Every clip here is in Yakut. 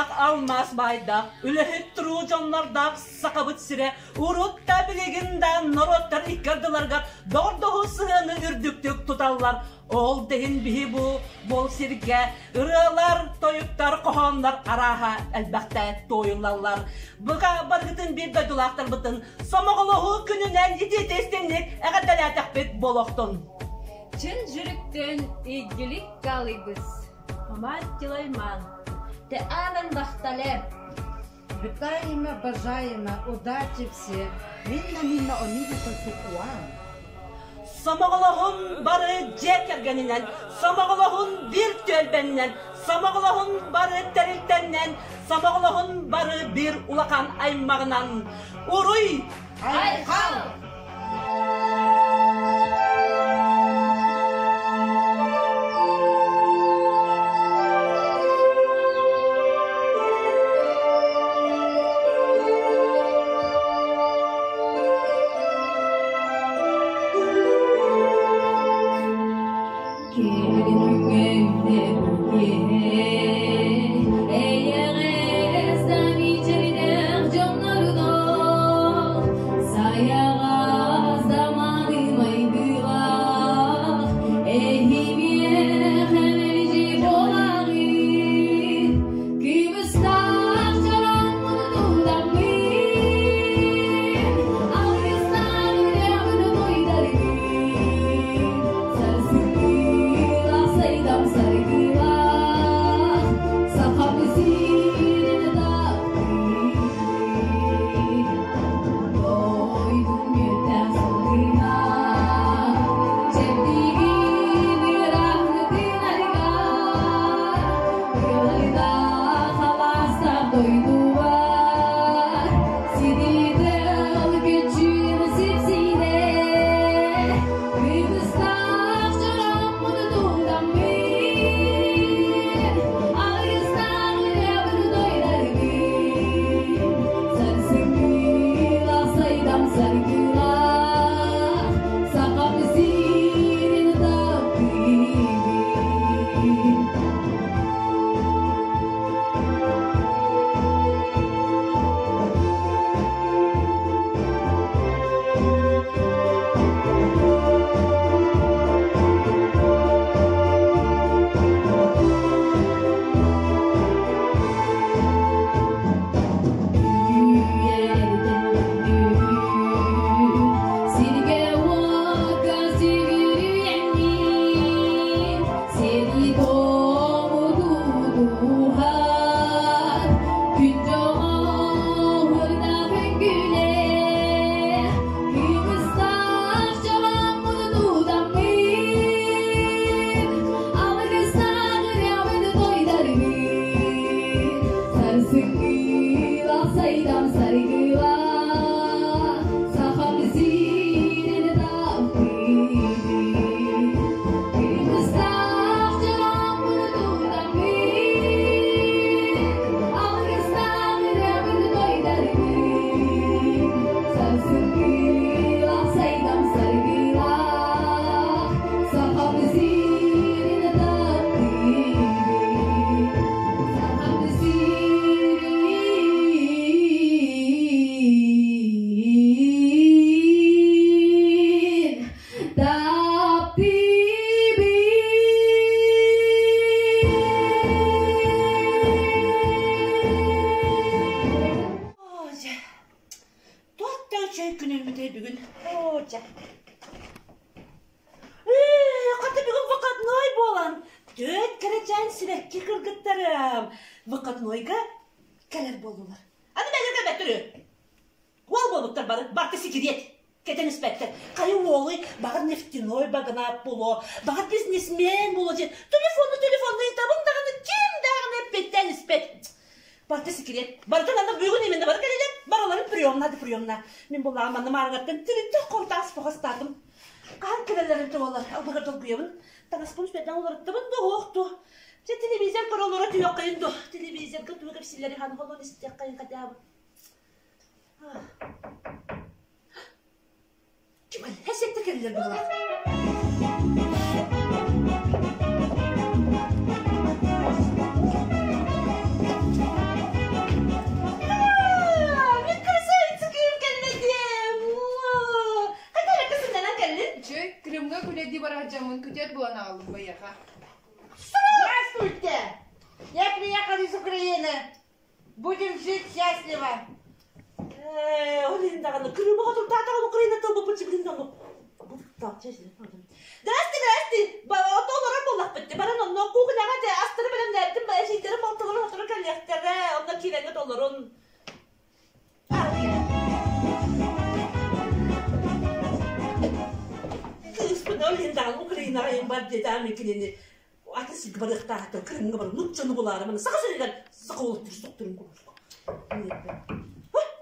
Алтыннаах, алмаас баайдаах, үлэһит туруу дьоннордоох Сахабыт сирэ урут да билигин да норуоттар икки ардыларыгар доҕордоһуу сыһыаны үрдүктүк туталлар. Ол да иһин биһи бу буол сиргэ ырыалар, тойуктар, хоһооннор арааһа элбэхтэ туойуллаллар. Бука барыгытын биир дойдулаахтарбытын сомоҕолоһуу күнүнэн итиитэ-истиҥник эҕэрдэлээтэхпит буолуохтун. Чын жүрүктэн игилик калыйбыз. Мамат Тилайман. Те Авен Бахтале. Вітаємо, бажаємо удачі всі. Минна минна омиди токкуан. Сомоҕолоһун бары дьиэ кэргэнинэн, сомоҕолоһун биир түөлбэннэн, сомоҕолоһун бары тэрилтэннэн, сомоҕолоһун бары биир улахан аймаҕынан. Уруй! Айхал! Сайаҕас даманы майгылаах, эһимиэх эмэлдьи буолаҕыт, Кымыстаах чороҥмун тутаммын, алгыстаах ырыабын туйдаргын, сарсыҥҥылаах сайдам саргылаах, Сахам сирин таптыыбын. Дойдум мүөттээх сылгылаах, чэбдигин ыраахтынаргар, Ыаллардаах алаастаах дойдубар, сидитэл күчүн сипсиинэ, Кыбыстаах чороммун тутаммын, Аргыстаах ырыабын дойдаргын, Сарсыҥҥылаах сайдам саргылаах, Сахам сирин таптыыбын. Сиргэ-уокка сүгүрүйэҥҥин, сири туому тутуһар, күн дьоҕурдаах үҥкүүлээх, кымыстаах чаҕаммын тутаммын, алгыстаах ырыабын тойдарбын, сарсыҥҥылаах сайдам саргылаах, Сахам сирин таптыыбын. Кымыстаах чаҕаммын тутаммын, алгыстаах ырыабын тойдарбын, сарсыҥҥылаах сайдам саргылаах, Сахам сирин таптыыбын. Сахам сирин таптыыбын. Оо, дьэ, туох да үчүгэй күнүммүтэй бүгүн. Оо, дьэ. Ээ, хата бүгүн выходной буолан, түөрт кэрэчээн сибэкки кыргыттарым выходнойга кэлэр буоллулар. Аны бэйэлэр кэлбэттэр үһү. Уол буолбуттар бары, барыта сикириэт. Кэтэн испэттэр. Хайа уолуй, баҕар нефтяной багынаат буолуо, баҕар бизнесмен буолуо диэн телефону телефонну ыытабын даҕаны ким даҕаны эппиэттээн испэт. Барыта сикириэт. Барытын аны бүгүн именно бары кэлэлэр, барыларын приемна да приемна. Мин буллаҕым манна маарыҥаттан тиритэ хортаас похостаатым. Хаһан кэлэллэрин туолар, албыгар долгуйабын. Таҥаспын үспэтэн уларыттабын да уох дуо. Дьэ телевизор көрө олоро түһүөххэйин дуо. Телевизорга тугу кэпсииллэри хаан холон истиэххэйин хотя бы. Ким сетте кэллэр быһылаах. из Украины. Будем жить счастливо. Ээ, ол иһин даҕаны Крымыга турдаатаҕын Украина тылбыппыт сибилин даҕаны Здрасте, здрасте! Ото олорор буоллахпыт дии. Баран онно кухняҕа дьэ астары бэлэмнээбитим, эдьиийдэрим балтыларын сотору кэлиэхтэрэ, онно киирэҥҥит олорун. Кыыспын ол иһин даҕаны Украинаҕа иһин бар диэтэ аны кинини атын сиргэ барыахтаахтар Крымҥа баран нууччаны булаары маны Саха сиригэр саха уолаттар сохторун курдук.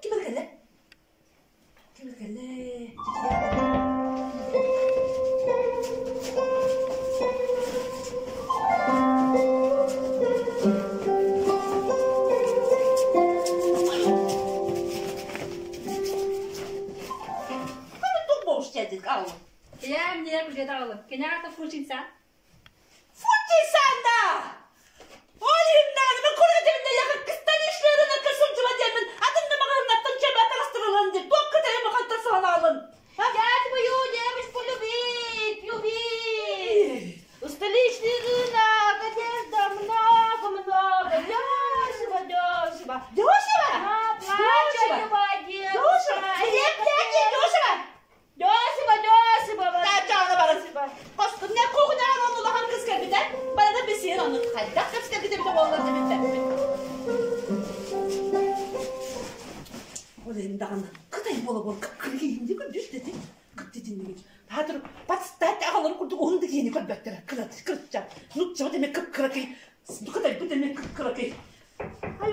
Ким эрэ кэллэ? Ким эрэ кэллэ? Я мне уже дала. Кенята фучинца. Футисанда! Ол иһиннэҕинэ мин курга дьэбиннэ якын кыстан ишлерин кысылдьыба диэмин атын да маҕаһыннаттан чэбэ атаҕастырылан диэн туохха тэйэ махантан саҕалаалын. Я твою девочку любить, любить. Столичный рынок, одежда много-много, дешево, дешево. Дешево? Дешево, дешево. Дешево. Дёсиба, дёсиба, Таачаана баран. Хостун не кухняҕа он улахан кыз кэлбитэ. Барана бесиэн оннук хайдах кэпсэтэргит эбитэ буоллар да билбэппин. Ол иһин даҕаны кытай буола буол кыргыйынди көрдүс дети кыттитиннигин. Таатыр подстать аҕалар курдук уһун да киһини көрбөттөрө. Кырат кырча. Нучча деме кып-кыракый. Кытайбыт деме кып-кыракый. Ай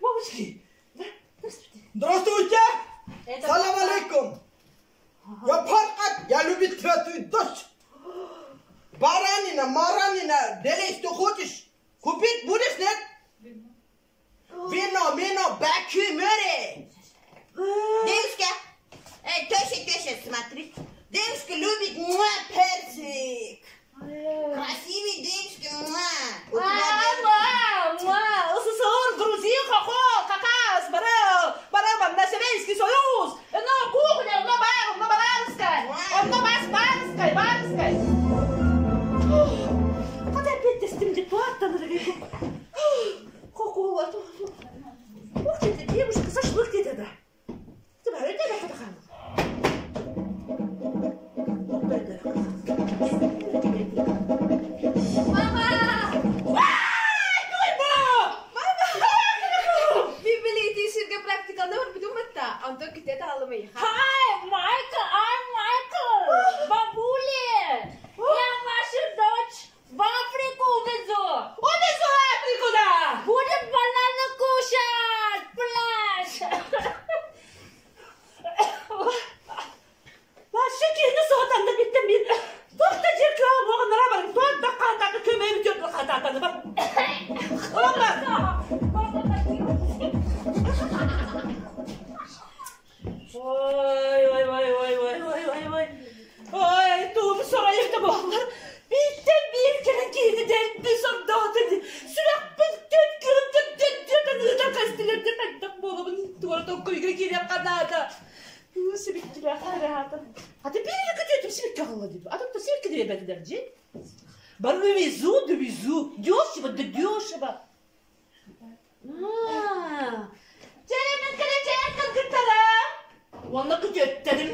Мамочки, Здравствуйте! Салам алейкум! Я Паркат, я любит твою дочь. Баранина, маранина, делай, что хочешь. Купить будешь, нет? Вино, мино, баки, море. Девушка, теща, теща, смотри. Девушка любит муа, персик. Красивый девушка, муа. У тебя А, муа, СССР, Грузия, хохол, Кавказ, барел, барел, на Советский Союз, но кухня, но бар, но баранская, но бас, барская, барская. Вот опять ты с туаттан, Хохол, Ух ты, девушка, шашлык деді да. Мама! Мин билигин сиргэ практикалда барбытым батта, онтон күтэ таалымыйха. Hi, Michael, I'm Michael. Бабуля, я вашу дочь в Африку увезу. Увезу Африку, да! Будем бананы кушать, пляж. Вообще киһини соһутан да биттим мин. Туох да жер кыаҕа буоҕуннара баран туох да хаатаакы көмөйүм түөрт хаатаатаны бар. Ола! Ой, ой, ой, ой, ой, ой, ой, ой. Ой, тугум сорайым да буоллар. Бииртэн биир кэлэн киһини дэлби сордоотун. Сүрэхпин төт кыһын төт ыытар кастилерде хайдах буолабын туора толкуйга киириэххэ наада. Сибиккилээх хараатым. А ты биир көтүөтүм сибикке аҕалла дип. А то сибикке диэбэтилэр дии. Бар довезу, довезу. Дешево, да дешево. Дьэ, мен кэлэчээн кыргыттарым. Уонна күтүөттэрим.